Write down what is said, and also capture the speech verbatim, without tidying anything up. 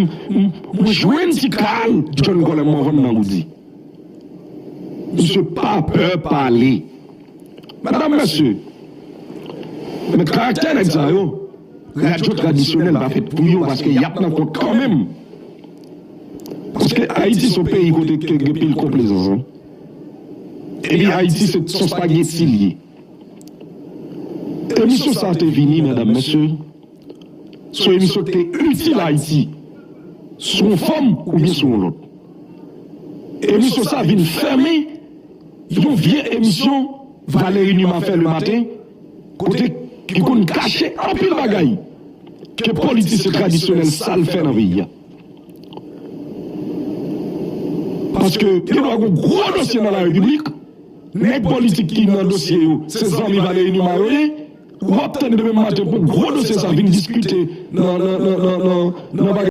m- mwen jwenn ti kal John Colem mwen vann nan Woody. Misye pa pè pale. Madam, mesye, men karaktè nèg sa yo, radyo tradisyonèl pa fèt pou yo paske y ap nan kont kanmenm. Paske Ayiti se yon peyi kote ke gen pil konplezans, hein. Epi Ayiti se yon spageti li ye. Emisyon sa te vini, medam, mesye, se yon emisyon ki te itil Ayiti, sou yon fòm oubyen sou yon lòt. Emisyon sa vin fèmen yon vye emisyon Valéry Numa fè le maten, kote ki konn kache anpil bagay ke politisyen tradisyonèl sal fè nan peyi a. Paske gen dwa gen gwo dosye nan la repiblik, nèg politik ki nan dosye yo se zanmi Valéry Numa yo ye. W ap tande demen maten pou gwo dosye sa vin diskite nan nan nan nan nan nan bagay